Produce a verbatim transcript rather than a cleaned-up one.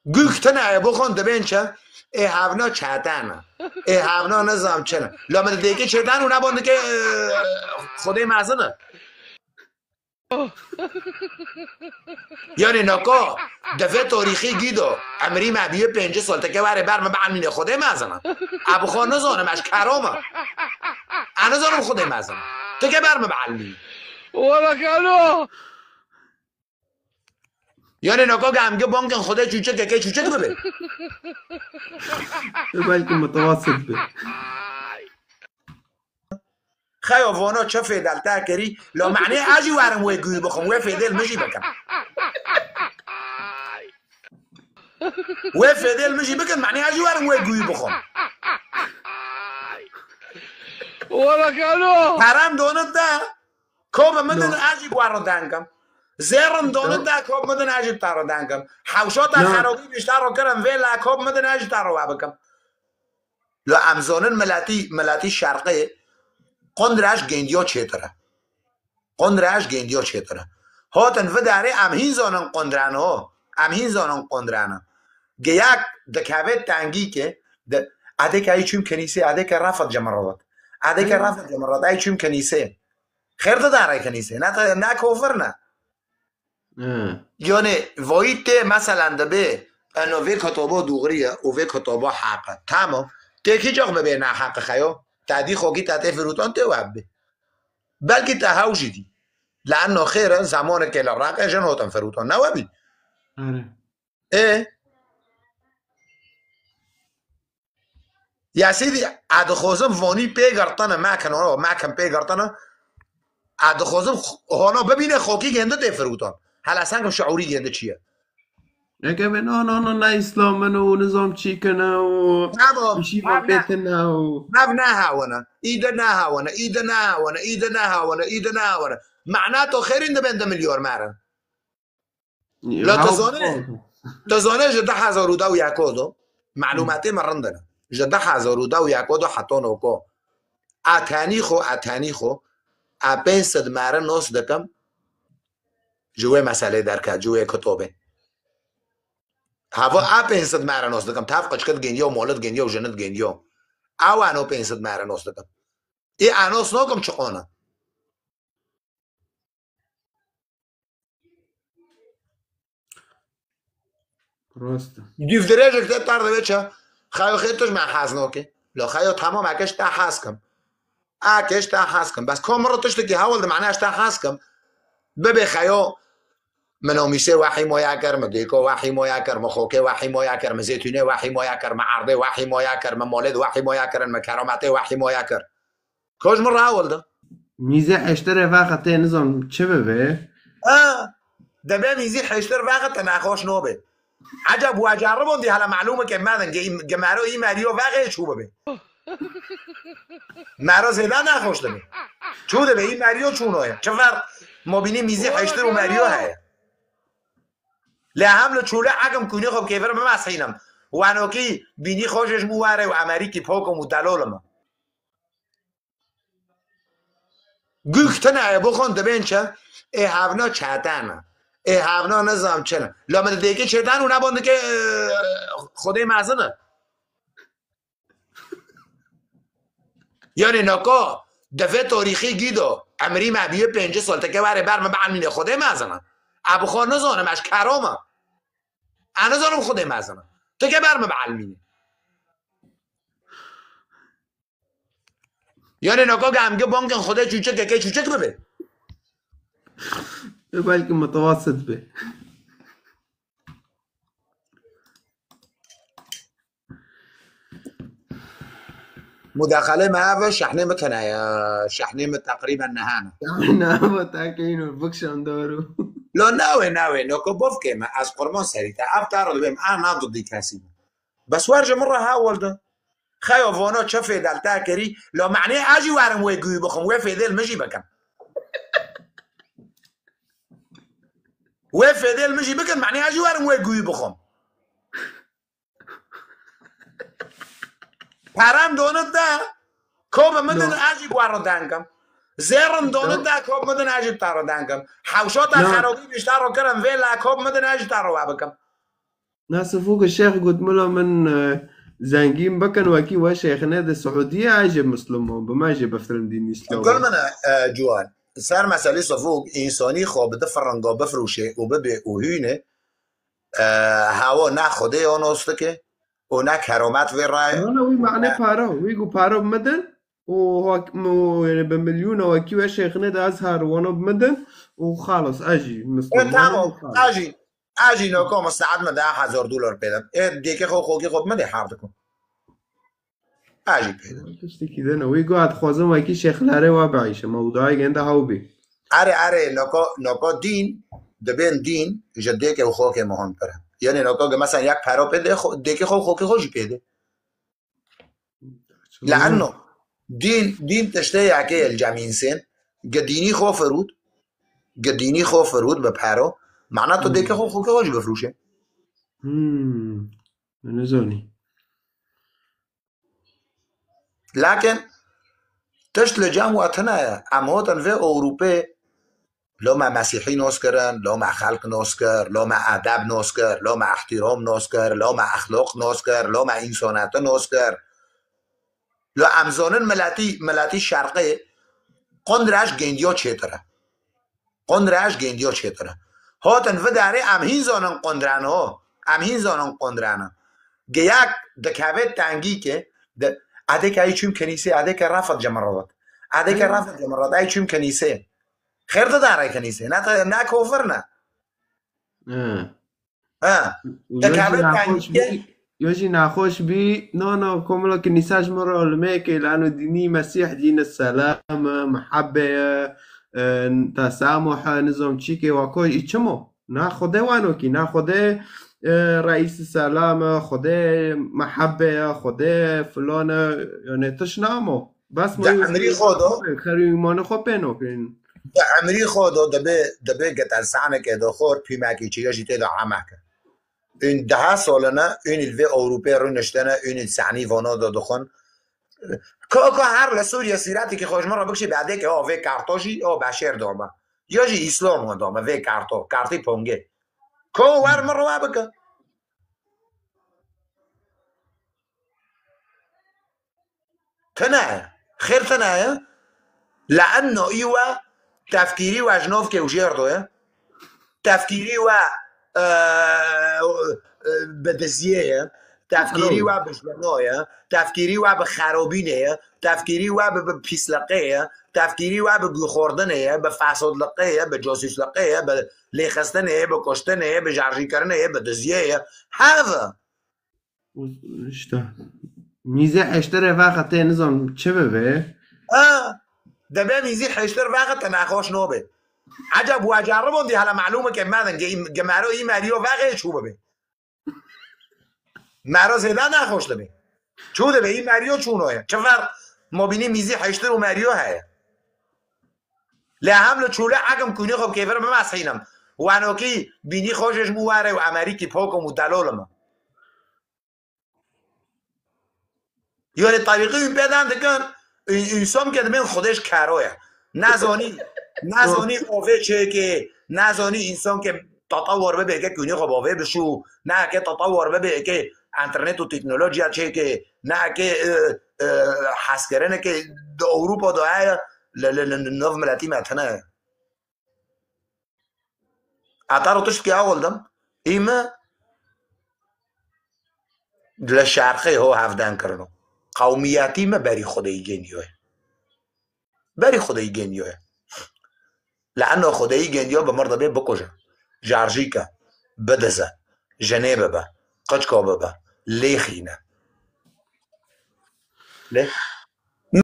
Gûk tune ye, bixwin dibên çi? Ê hevna çete ne. Ê hevna nizam çi ne. La min dêkê çêdan û nebon dike, e, Xwedê mezin e. Yanî naka, divê tarîxê gî de, emrî me bîye pêncî sal, teke were ber min bielmîne, Xwedê mezin e. E bi xwe nizanim, ez kero me. E nizanim Xwedê mezin e. Teke ber min bielmîne. Wala kalo. Yanî naka ge em gi bankên Xwedê çûçik, eke çûçik bibe. Belkî mutewassit be. Xeyo vano çi fêdel te kirî, la manê ez jî werim wê gûyî bixwim, wê fêdê li min jî bikin. Wê fêdê li min jî bikin, manê ez jî werim wê gûyî bixwim. Wala kalo. Param donit de, ko bi min din, ez jî bi we re deng im. Zêrin donit de, ko bi min din, ez jî bi te re deng im. Hewşa te xerabî bîşte re kirin vê le, ko bi min din, ez jî te re we bikim. Li em zonin miletî, miletî şerqê qundreş gendiyo çêtir e. Qundreş gendiyo çêtir e. Hotin vidarê em hîn zonin qundreno. Em hîn zonin qundreno. Geyek dikeve tengî ke de, edê ke çûm kenîsê, edê ke refet cemirawat. Edê ke refet cemirawat, ay çûm kenîsê. Xêr didare kenîsê. Ne, ne kofir ne. Yanî vayî tê, meselen, dibê, eno vê kitabo dûxirî ye û vê kitabo heq e. Tamam. Tê kî cax bibê neheq e xeyo? Te dî xo kî te tê firotan tê we bibê. Belkî te hew jî dî. Li eno xêr e, zemanekê li Reqê jin hotin firotan. Ne we bî? Ê? Ya sîdî, ez dixwazim vanî pê girtine, mekin, o, mekin pê girtine. Ez dixwazim xo-, hona bibîne xokî gêndi tê firotan. Hela senkim şiûrî gêndi çi ye? Yeke be, no, no, no, ne Îslam in û nizam çî kine û Tamam, şîva ev ne- pêtin e û Ev nehewine. Îde nehewine, îde nehewine, îde nehewine, îde nehewine. Mehna to xêrîn dibên di milyar merin. La tu Haw- zanî, tu zanî ji du hezar û deh û yeko do, melûmetê min rind in. Ji du hezar û deh û yeko do heta noko. A tenî xo, a tenî xo, a pênc sed meri nos dikim, ji wê meselê derket, ji wê kitobê. Hava a pênc sed meri nos dikim, tev qiçkit gêndiyo, molit gêndiyo, jinit gêndiyo. Ew ano pênc sed meri nos dikim. Ê a nos nokim çiqona. Rast e. Dûvdirêjek te tar dibe çi? Xeyo xêr tu ji me hez nokê. Lo xeyo tamam eke ji te hez kim. Eke ji te hez kim. Bes ko min re tiştekî hewil di mane ji te hez kim. Bibê xeyo min omîsê wehî moya kir, min dêko wehî moya kir, min xokê wehî moya kir, min zêtûnê wehî moya kir, min erdê wehî moya kir, min molê di wehî moya kirin, min kerametê wehî moya kir. Ko ji min re hewil de. Mîzê heştirê veqetê nizam çi bibe? Ha, debe mîzî heştir veqete nexweş nobe. Eceb we ceribon dî hela melûmeke me din, ge, ge mero î meriyo veqê çû bibe. Mero zêde nexweş dibe. Çû dibe, î meriyo çûno ye. Çi ferq mobînî mîzî heştir û meriyo heye? Lê hem li çûle ekim kûnê xwe bi kêfir bimesînim. Wenokî bînî xwe ji min were û emerîkî pokim û delolim. Gûk tune ye, bixwin dibên çi? Ê hevna çete ne. Ê hevna nizam çi ne. La min dêkê çêdan û nebon dike, e, Xwedê mezin e. Yanî naka, divê tarîxê gî de, emrî me bîye pêncî sal, teke were ber min bielmîne, Xwedê mezin e. E bi xwe nizanim, ez kero me. E nizanim Xwedê mezin e. Teke ber min bielmîne. Yanî naka ge em gi bankên Xwedê çûçik, eke çûçik bibe. Belkî mutewassit be. Mudaxalê me ev e, şehnê min tune ye. Şehnê min teqrîben niha ne. Niha tekîn û bikşan daru. Lo navê, navê, noko bofkê me, ez qurban serî te. Ev te re dibêm, a na didî kesî. Bes wer ji min re hewil de. Xeyo vano çi fêdel te kirî, lo manê ez jî werim wê gûyî bixwim, wê fêdê li min jî bikin. Wê fêdê li min jî bikin, manê ez jî werim wê gûyî bixwim. Param donit de, ko bi min din ez jî bi we re deng im. Zêrin donit de, ko bi min din ez jî bi te re deng im. Hewşa te xerabî bîşte re kirin vê le, ko bi min din ez jî te re we bikim. Na Sifûk Şêx got, mila min, e, zengîn bikin, wekî we şêxine di Siûdiyê, ez jî Misliman bim, ez jî biftirim dînî Îslam. Gul min e, e, ciwan. Ser meselê Sifûk, însanî xwe bi di firinga bifroşê û bibê û hûnê, e, hewa ne Xwedê ya nas dike û ne keramet vê rayê. Na, na, wî mane para, wî got para bimidin û hak-, û, yani, bi milyona wekî we şêxine de ez her wana bimidin û xalas, ez jî E, Misliman tamam, im, xalas. Ez jî, ez jî naka misteed me deh hezar dolar pê de. E, dêkê xwe, xokê xwe bimidê her dikim. Ez jî pê de. Tiştekî din e. Wî got, dixwazim wekî şêxlarê we bieyşim. Mewdayê gende hew bî. Erê, erê, naka, naka dîn, dibên dîn, ji dêkê û xokê muhimtir e. Yani naka ge mesela yek pero pê de, xo-, dêkê xwe, xokê xwe jî pê de. Le'enno dîn, dîn tiştê yekê ye li cem însên. Ge dînî xwe firût, ge dînî xwe firût bi pero, mana tu dêkê xwe, xokê xwe jî bifrûşe. Hmm. Nizanî. Lakin tişt li cem we tune ye. Em hatin vê Ewropê, lo me mesîhî nas kirin, lo me xelk nas kir, lo me edeb nas kir, lo me ihtiram nas kir, lo me exlaq nas kir, lo me însaniyetî nas kir. Lo em zanin miletî, miletî şerqê qundre ji gêndiya çêtir e. Qundre ji gêndiya çêtir e. Hatin vê derê em hîn zanin qundre ne ho. Em hîn zanin qundre ne. Ge yek dikeve tengî ke, de, edê ke ey çûm kenîsê, edê ke refet ji min re vet. Edê ke refet ji min re vet, ey çûm kenîsê. Xêr dide rê kenîsê. Ne te, ne kofir ne. He. Ha. Yo jî Dikeve nexweş tengî ke bî, yo jî nexweş bî, no, no, komila kinîsa ji min re limêkê, lano dînî Mesîh dînê selam e, mihebbe ye, e, tesamuh e, nizam çîkê, wa ko î çimo? Na Xwedê wanokî, na Xwedê, e, reîsî selam e, Xwedê mihebbe ye, Xwedê filan e, yani tiş namo. Bes Di ma emrî xwe de, xerî îmanê xwe pê nokin. Di emrî xwe de dibê, dibê getelsanekê de xor pîmekî çiye jî tê de emeke. Ün deha solene, ün il vê Ewropê rûniştene, ün il sehnî vana de dixwin. Ka, ka her li Sûriye sîretekî xwe ji min re bikişî, be edê ke o vê karto jî, o beşêr dome. Ya jî Îslam dome, vê karto, kartî pongê. Ka wer min re we bike. Tune ye. Xêr tune ye. Le'enno î we tefkîrî we ji nav kewjêr do ye. Tefkîrî we, e, e, bi diziyê ye. Tefkîrî we bi jeno ye. Tefkîrî we bi xerobînê ye. Tefkîrî we bi, bi pîsliqê ye. Tefkîrî we bi guxordinê ye, bi fesodliqê ye, bi casûsliqê ye, bi lêxistinê ye, bi kuştinê ye, bi jarjîkirinê ye, bi diziyê ye. Hev e. Û işte, mîzê heştirê vexe tê nizam çi bibe? Ha, debe mîzî heştir vexe te nexweş nobe. Eceb we ceribon dî hela melûmeke medin ge, ge mero î meriyo vexe çû bibe. Mero zêde nexweş dibe. Çû dibe, î meriyo çûno ye. Çi ferq mobînî mîzî heştir û meriyo heye? Lê hem li çûle ekim kûnê xwe bi kêfir bimesînim. Wanokî bînî xwe jê ji min were û Emerîkî pokim û delolim. Yanî tarîxî wî pêdan dikin, û, û somke dibên Xwedê ji kero ye. Nezanî, nezanî ovê çêkê, nezanî însan ke tatawar bibe ke kûnê xwe bavê bişû, ne ke tatawar bibe ke internet û teknolojiya çêkê, ne ke, e, e, hezkirinê ke di Ewropa de heye, li, li, li, li nav miletî me tune ye. Heta ro tiştkî ewil dim, î me li şerqê ho hevden kirino. Qewmiyetî me berî Xwedeyî gêniyo ye. Berî Xwedeyî gêniyo ye. Li eno Xwedeyî gêniyo bi mir dibê bikuje. Jarjîke, bidize, jinê bibe, qiçko bibe, lêxîne. Lê